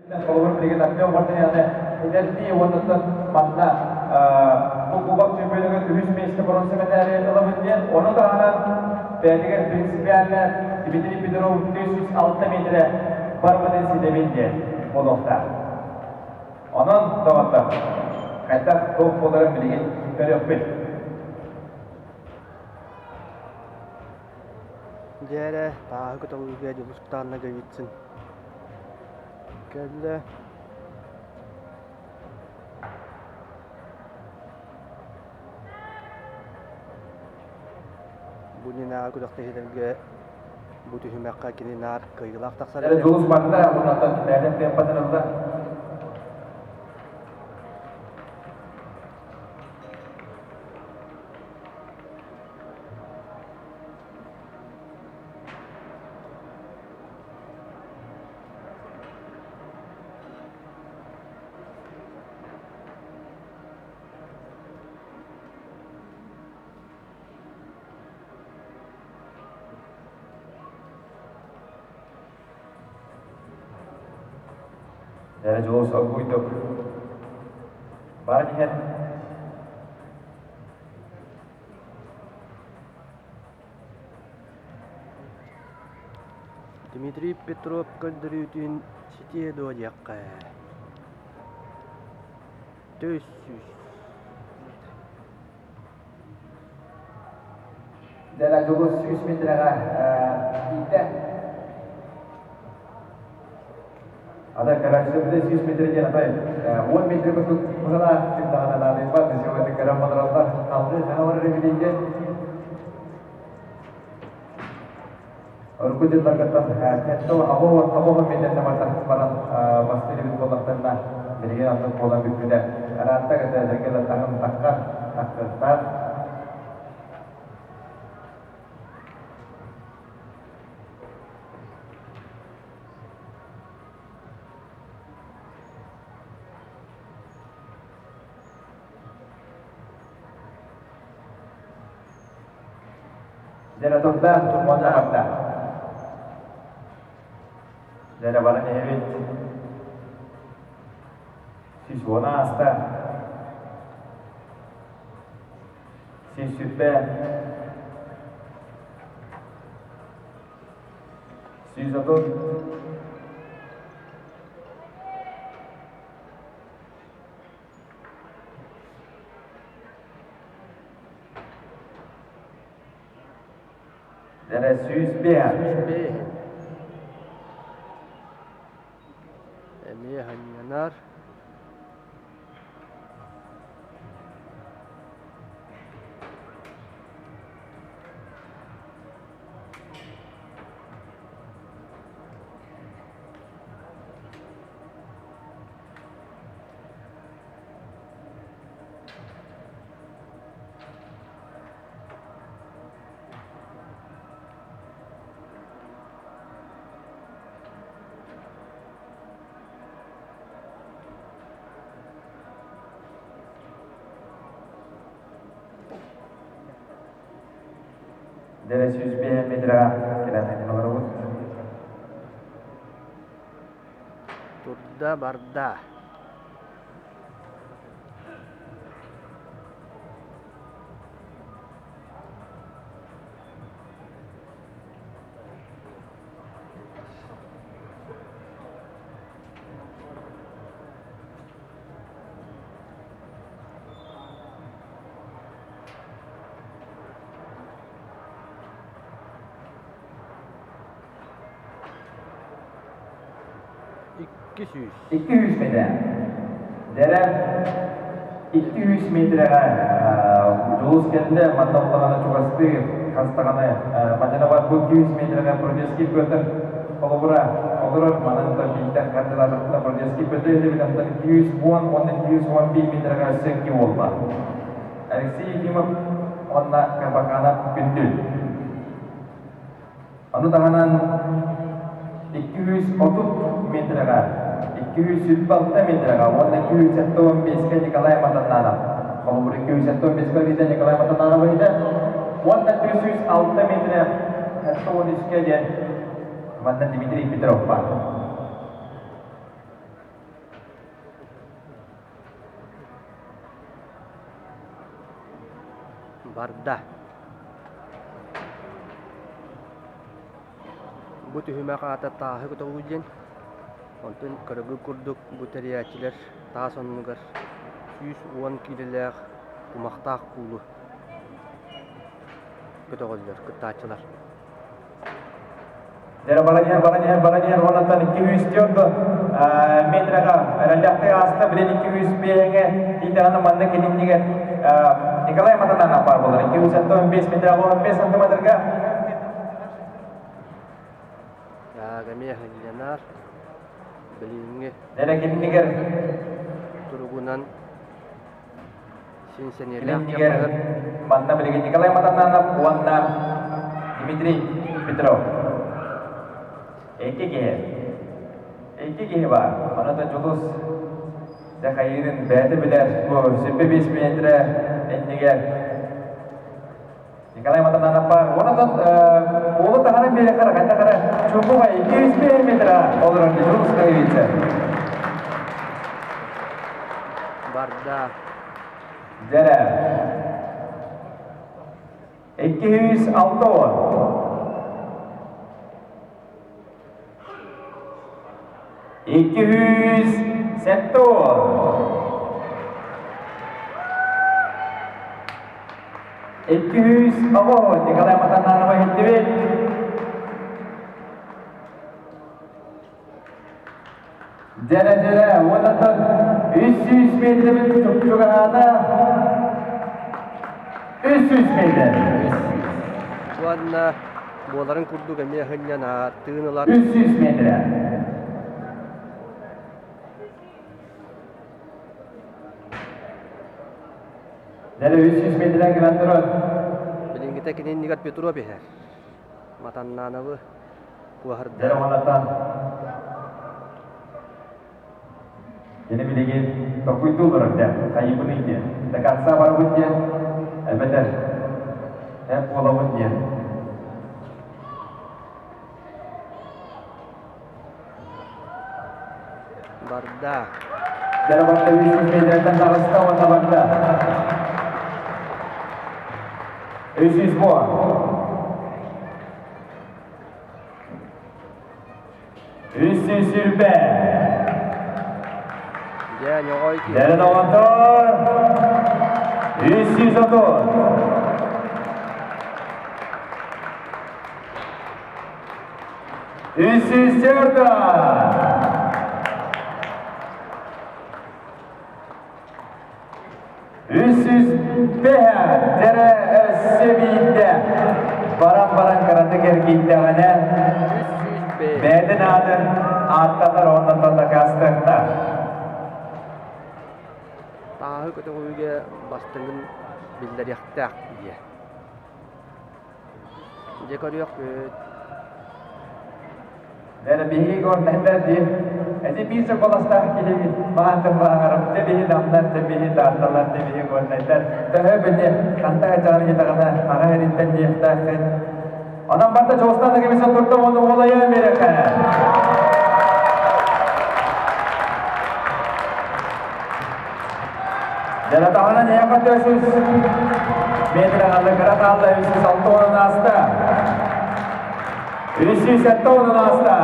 Холобур, билигин Артем Мартыняны эдэрдии уонна манна бу кубок чемпионугар үһүс миэстэ боруонса мэтээли ылабын диэн, ону таһынан бэйэтигэр принципиально Дмитрий Петров 406 миэтэрэ барбытын ситэбин диэн буолуохтаах. Онон, доҕоттор, хайдах туох буоларын билигин көрүөхпүт. Дьэ эрэ, тааһы көтөҕүүгэ Дьулустаан Ноговицын кэллэ. Бу иннинээҕи күрэхтэһиилэргэ бу түһүмэххэ кини наар кыайыылаах тахсар Эрэ этэ. Дьулус барда, уоннаттан бэйэтин темпатын ылла. Эрэ Дьулус оргууйдук баран иһэн Дмитрий Петров көрдөрүүтүн ситиэ дуо диэххэ 400 Дьэ, Дьулус 100 метрэҕэ тиийдэ. Ата көрөөччүлэрбитин 100 метр диэн атай 10 метр курдук быһалаах ким даҕаны наадыйбат сегодня көрөн олороллор салгыы хаһан барар диэн Урукку дьылларгыттан 79 метртэн баран бастыыр эбит буоллахтарына, билигин оннук буолан бүппүтэ. Ыраатта кытта эдэргэ таһым таххар, тахсыахтаах. Дьэрэ турда, уонна барда. Дьэрэ баран иһэбит. 110 ааста. 120. 130. Дьэрэ 105. 105. Эмиэ ханньанар. Дьэрэ 105 метраҕа кэлэн олоробут. Турда барда. 200. 200 метр. Дьэрэ 200 метрэҕэ Дьулус кэллэ, манна улаҕана чугастыы хас даҕаны мадьана бар бу 200 метрэҕэ Бродецкий Петр холобура олорор, манан да биирдэ хардылаатахпына Бродецкий Петр этибит, онтон 210 уонна 211 метрэҕэ өссө икки буолла. Алексей Ефимов уонна Карбаканов Күндүл. Ону таһынан 230 метрэҕэ, 226 метрэҕэ уонна 275-кэ Николай Матаннанов. Холобур, 275-кэ өлүүтэ Николай Матаннанов иһитэ уонна 306 метрэ 73-кэ диэн манна Дмитрий Петров баар. Барда. Бу түһүмэх аата тааһы көтөҕүү диэн. Онтон көрөгү курдук бу тэрийээччилэр таас оннугар 110 киилэлээх кумахтаах куулу көтөҕөллөр кыттааччылар. Дьэ баран иһэр, баран иһэр, баран иһэр, уоннаттан 204 метраҕа эрэллээхтик ааста, билин 205-ҥэ тиийдэҕинэ манна кининнигэр Николай Матананов баар буолар. 275 метраҕа 15 сантиметрга. Эмиэ Ленар билиҥҥи Дьэ кининнигэр туругунан син сэниэлээх Кининнигэр манна билигин Николай Матананов уонна Дмитрий Петров. Икки киһи. Икки киһи баар. Ону да Дьулус Дахайырын бэйэтэ билэр. Бу 25 метрэ иннигэр Николай Матананов баар. Онон уолу таһарын биэрэхэр хайдах эрэ чуҥкуга 205 метра олорор Дьулус Гаевица. Барда. Дьэрэ. 260. 270. 210. Николай Матананова иһиттибит. Дьэрэ-дьэрэ, уоннаттан 300 метрбит чугаһаата. 300 метр. Уонна буоларын курдук эмиэ сынньан тыын ылар. 300 метр. Дьэрэ 300 метрден кэлэн турар. Билиҥҥитэ кини иннигэр Петров иһэр. Матаннановы куоһарда. Дьэрэ уоннаттан Кини билигин толкуйдуу олорор дэ, хайыыбыный диэн, до конца барабын диэн, эбэтэр эн буолабын диэн. Барда. Дьэ барда 300 метртэн таҕыста уонна барда. 300 буо. 320. Дьэ, ньоҕой киһи. Дьэ, доҕоттор! 330. 340. 305 дьэрэ өссө биирдэ баран-баран кыратык эргийдэҕинэ 305. бэйэтин аатын ааттатар уонна дакаастыахтаах. Тааһы көтөҕүүгэ бастыҥын биллэриэхтээх диэ. Дьэ көрүөхпүт. Дьэ биһиги горнайдар дии. Эти биир соколастаах киһибит маантын бааҥарым, дьэ биһи намнар, дьэ биһи таатталар, дьэ биһи горнайдар. Төһө били ханта ачаҕын диэтэҕинэ аҕа эриттэн диэхтээххин. Онон барда чуостан да кэмисэн турдум ону уолайа мерэхэ. Дьэ таһынан эйэхэ төсүс метр аҕалла кыра хаалла 306 уонун ааста. 307 уонун ааста.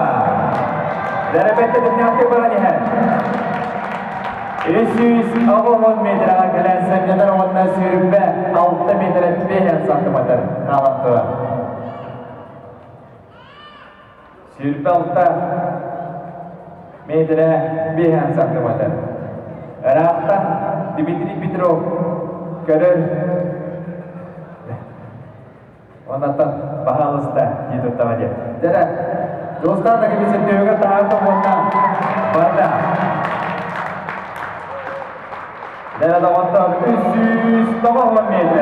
Дәрәбәттэ тимнээхтик баран иһэр. 360 метраҕа кэлэн сынньанар уонна сүүрбэ 6 метр 5 сантиметр хаалан турар. Сүүрбэ 6 метрэ 5 сантиметр. Ыраахтан Дмитрий Петров көрөр Оннаттан баһаалыста дии туттаҕа диэн. Дьэ, Дьулустаан Акимисов түһүгэр таһаарда уонна барда. Дьэ, доҕоттор, 390 метр.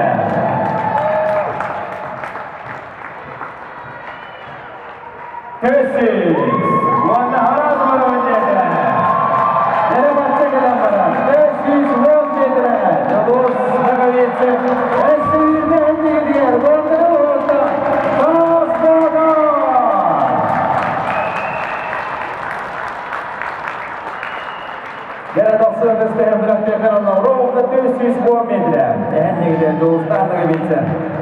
Төсүс уонна араас барабын диэтэ. Дьэ, бачча кэлэн баран, 510 метрэ. Дьулус Наговицын өссө биирдэ иннигитигэр уонна уонна Москваҕа! Дьэ, тахсыа көстөһөн бырахтыаххын онно ровно 410 метрэ. Эһэн нигде. Дьулустаан Ноговицын.